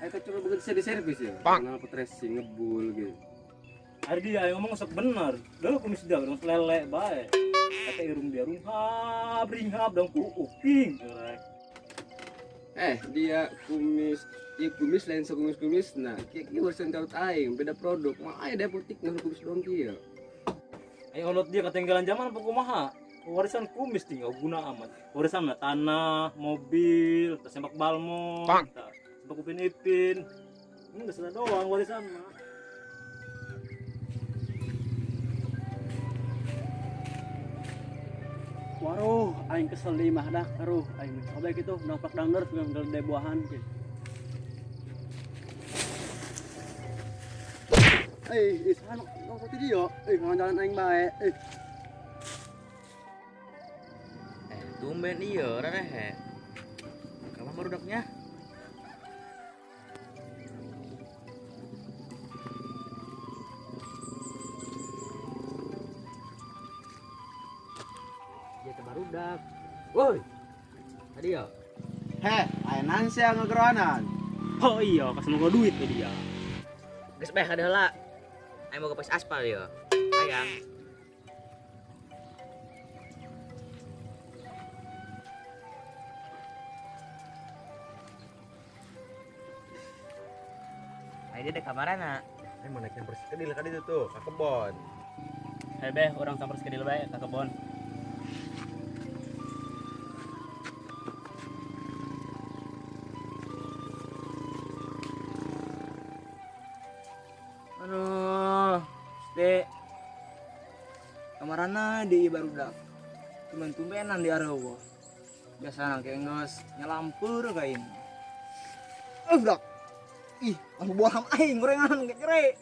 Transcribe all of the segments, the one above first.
Ayo coba begitu di servis ya. Kenapa racing ngebul gitu. Hari dia ngomong sok bener. Dulu kumis dia dong lele bae. Kata irung dia runghab ringhab dong ku uping. Dia kumis, iya kumis lain sekumis-kumis nah. Kieu warisan taut aing, beda produk. Mah aya apotik nah kumis doang kieu. Ayo holot dia ketinggalan zaman apa kumaha? Warisan kumis tinggal guna amat. Warisan mah tanah, mobil, terus sepak balmon, sepak upin-ipin. Ini geus doang warisan mah. Waruh, aing kesel di imah dak, aruh aing coba gitu nampak dangder tukang gede buahan gitu. Isahan nong tadi dia, jalan aing bae. Tumben iya rerehe. Kamu barudaknya? Dia barudak. Woi. Tadi ya. Heh, aya naon sia ngegeroanan? Oh iya, kasih mau duit ke dia. Geus bae kada heula. Aing mau ke pas aspal ya. Hayang. Ayo dia kamarana. Aing mau naik nyamper sekedil ka ditu tuh, ka kebon. Hei beh, urang samper sekedil bae ka kebon. Aduh, Dek. Kamarana di barudak. Tumben-tumbenan di areueuh. Biasana ke geus nyalampeur ka aing. Budak. Ih, anu buah aing gorengan kere.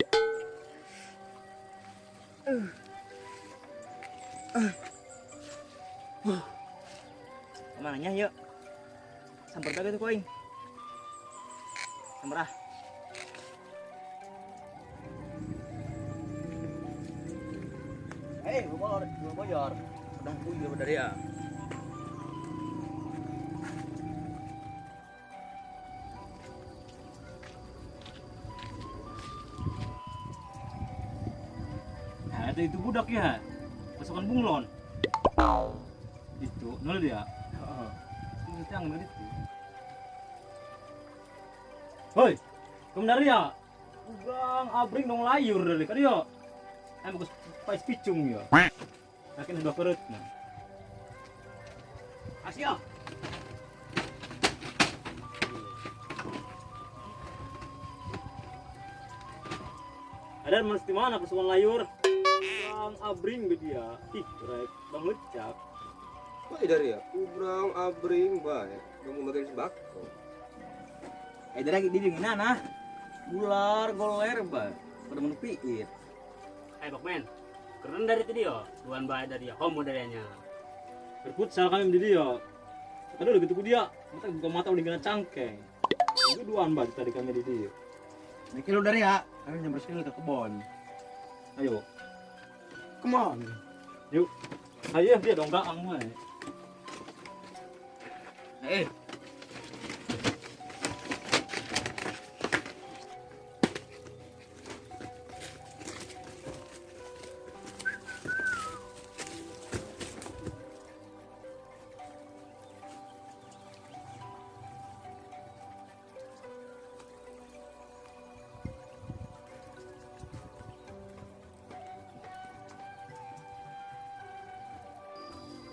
Kamarana nya yuk. Samper bae tuh ku aing. Samper ah. Gua boyor. Udah puyuh dari ya. Nah, itu budak ya. Pasukan bunglon. Itu, nol dia. Heeh. Itu tangan gitu. Hoi, kamu dari ya? Ugang abring dong layur dari kan yo. Ayo bagus pais picung ya. Makin sebelah perut nah. Asia. Ada mesti mana pasukan layur? Bang abring be dia. Ih, rek bang lecak. Woi dari ya, ubrang abring bae. Dong bagian sembako. Dari di dingin nah. Bular goler bae. Pada menupiit. Bokmen, keren dari tadi yo, duan bae dari ya, homo darinya. Berfutsal kami di dia. Tadi udah gitu ku dia, mata buka mata udah kena cangkeng. Itu duan bae tadi kami di dia. Nek lu dari ya, kami nyamper sekali ke kebon. Ayo. Come on. Yuk. Ayo dia dong gaang wae.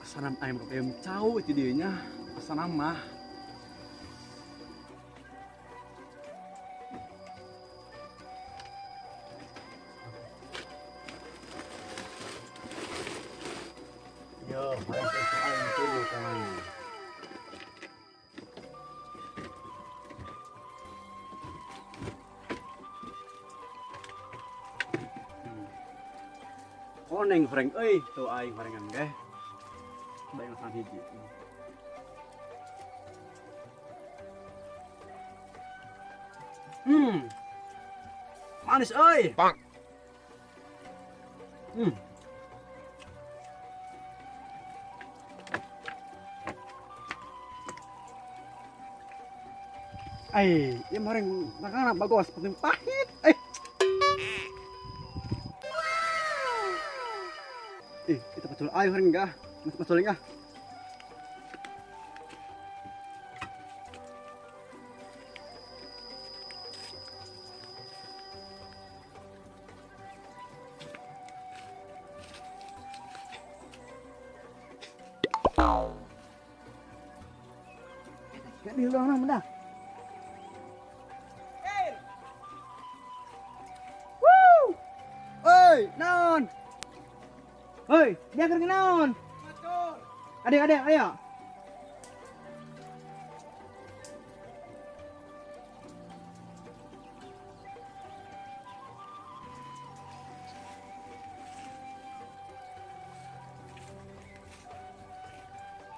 Asanam ayam ayam cau itu dianya asanam mah. Yo, harus ayam dulu kawan. Koneng goreng euy, tuh aing gorengan ge. Bayang sang hiji. Manis euy. Bang. Ai, ieu mah orang makanan bagus, penting pahit. Kita pacul ayo hari enggak? Masuk pacul enggak? Gak di luang nama dah. Woo! Oi, naon? Oi, dia keur naon? Adek, adek, ayo.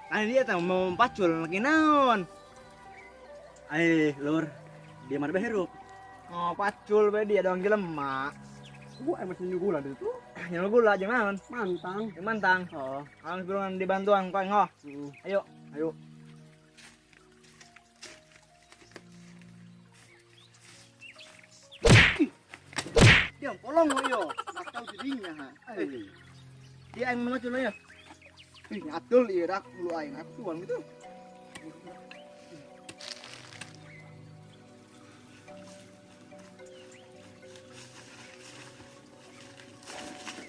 Tadi dia teh mau pacul lagi naon? Ai, lur, dia mana hirup? Oh, pacul bae dia dong jelema. Gua emang nyu gula itu. Nyu gula jeung naon? Mantang. Jeung mantang. Oh, harus burungan dibantuan kau ngoh. Ayo, ayo. Dia polong yo, nakal jadinya ha. Dia aing macul ya. Ih, ngatul ieu dak bulu aing atuan gitu.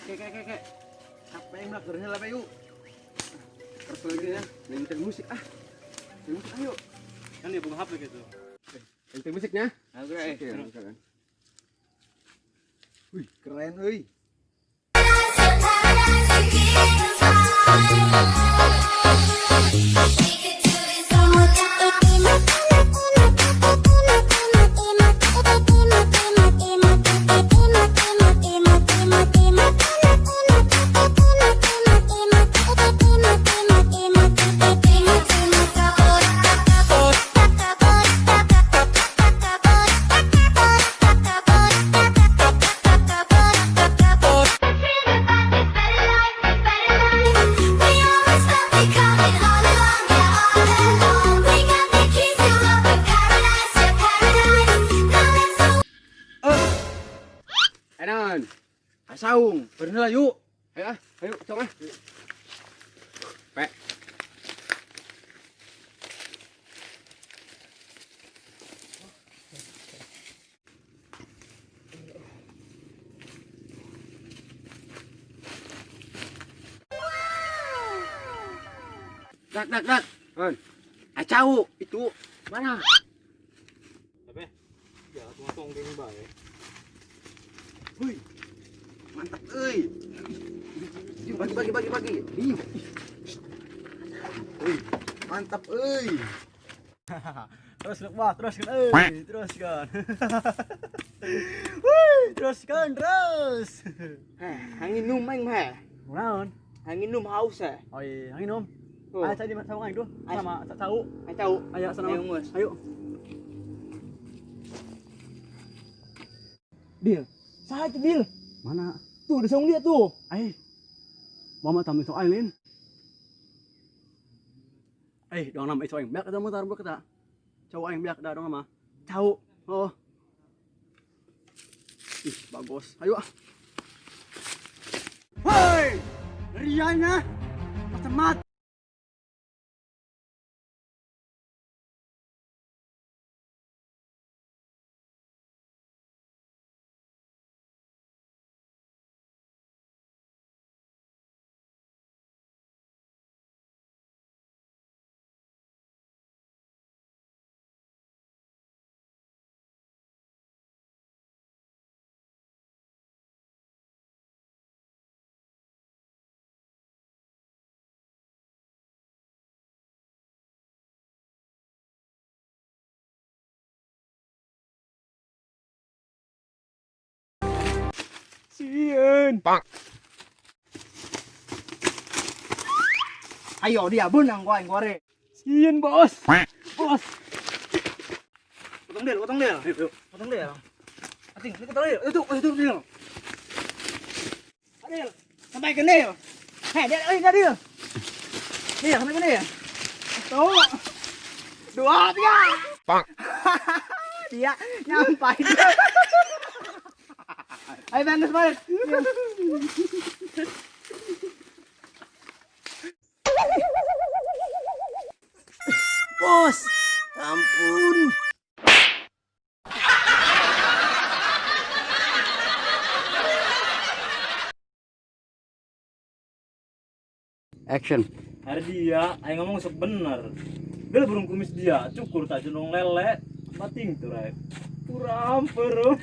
Kek. Apa yang nak kerja lah yuk. Terus lagi ya, nyetel musik ah. Nyetel musik ayo. Kan dia buka HP gitu. Nyetel musiknya. Oke, misalkan. Wih, keren euy. Enan. Asaung, bener lah yuk. Ayo ah, ayo cong ah. Pe. Dak dak dak. On. Acau itu mana? Apa? Ya, tong gini bae. Wih. Mantap euy. Bagi bagi bagi. Wih, mantap euy. Terus bah, teruskan euy, teruskan. Wih, teruskan terus. Heh, hang minum aing mah. Naon? Hang minum haus eh. Oh iya, hang minum. Ayo cari sama aing tuh. Sama tahu. Ayo tahu. Ayo sana. Ayo. Dil. Saha itu Dil? Mana? Tuh, di saung dia tuh. Ai. Mama tamu soal lin. Dong nama iso aing biak kita mutar buat kita. Cowok aing biak dah dong nama. Cowok. Oh. Ih, bagus. Ayo ah. Woi! Rianya macam mati. Sieun. Pak. Ayo dia benang gua aing gore. Sieun, Bos. Bos. Potong del, potong del. Ayo, potong del. Ating, ini ketol itu, itu del. Adil, sampai ke del. Hei, dia, eh, Adil. Dia sampai ke del. 1, 2, 3. Pak. Dia nyampai dia. Ayo bang, balik. Bos, ampun. Action. Hari dia, aing ngomong sok bener. Gel burung kumis dia, cukur tak jenong lele, mating tuh rek. Puram peru.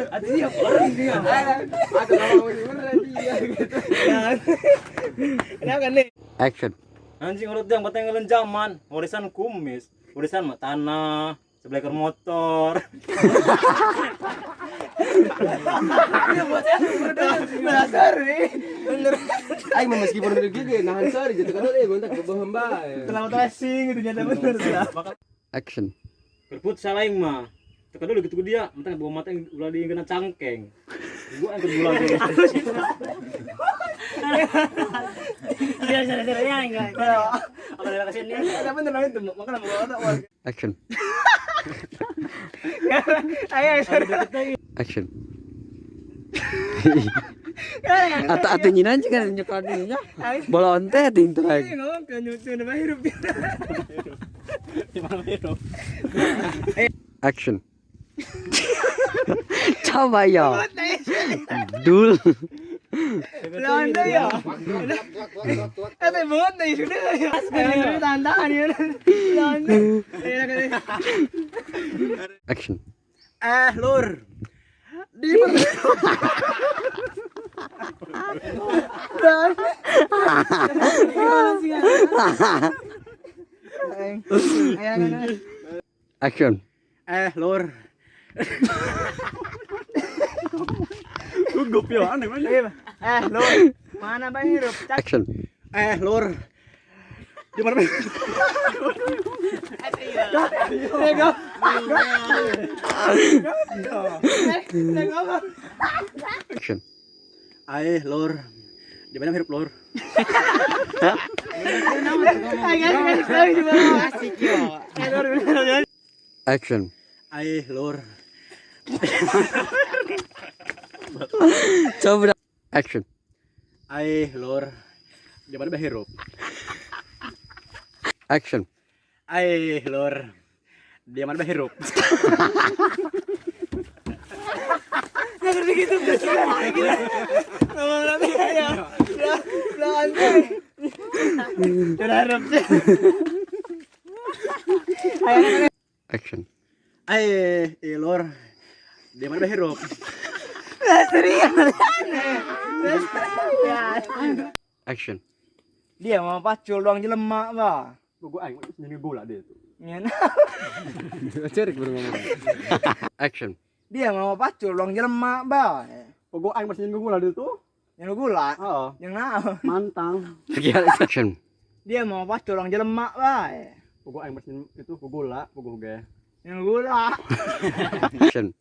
Ada dia orang dia. Ada ngomong bener dia gitu. Kenapa nih? Action. Anjing urut yang batang ngelen zaman, warisan kumis, warisan mah tanah, sebeleker motor. Belasar nih. Bener. Aing mah meskipun udah gede nahan sorry jatuh kan euy gontak bohong bae. Terlalu tracing gitu nyata bener. Action. Kerput salah aing mah. Teka dulu gitu dia, mentang bawa mata yang ulah di kena cangkeng. Gua angkat gula dulu. Seri ya enggak. Apa dia kasih ini? Ada bener itu, makanya mau ada warga. Action. Ayo, sorry. Action. Atau atau nyinan juga nyekal dulunya. Bolonte ting tuh lagi. Ngomong ke nyusun apa hirup. Gimana hirup? Action. Coba ya. Dul. Belanda ya. Eh, banget nih sudah ya. Ini tantangan ya. Belanda. Action. Eh, lur. Di Action. Eh, lur. Gugup ya aneh banget. Eh, lur. Mana bang hirup? Action. Eh, lur. Di mana? Action. Ae, lur. Di mana hirup lur? Action. Ae, lur. Coba. Action. Ae, lur. Di mana hirup? Action. Ae, lur. Di mana hirup? Action. Ae, lur. Di mana hirup? Action. Dia mau pacul doang jelema, bah. Gua aing nyanyi bola dia itu. Cerik baru ngomong. Action. Dia mau pacul doang jelema, bah. Gua aing masih nyanyi bola dia tuh. Yang gula, Heeh. yang naon. Mantang. Action. Dia mau pacul doang jelema, bah. Gua aing masih itu gula, gua ge. Yang gula. Action.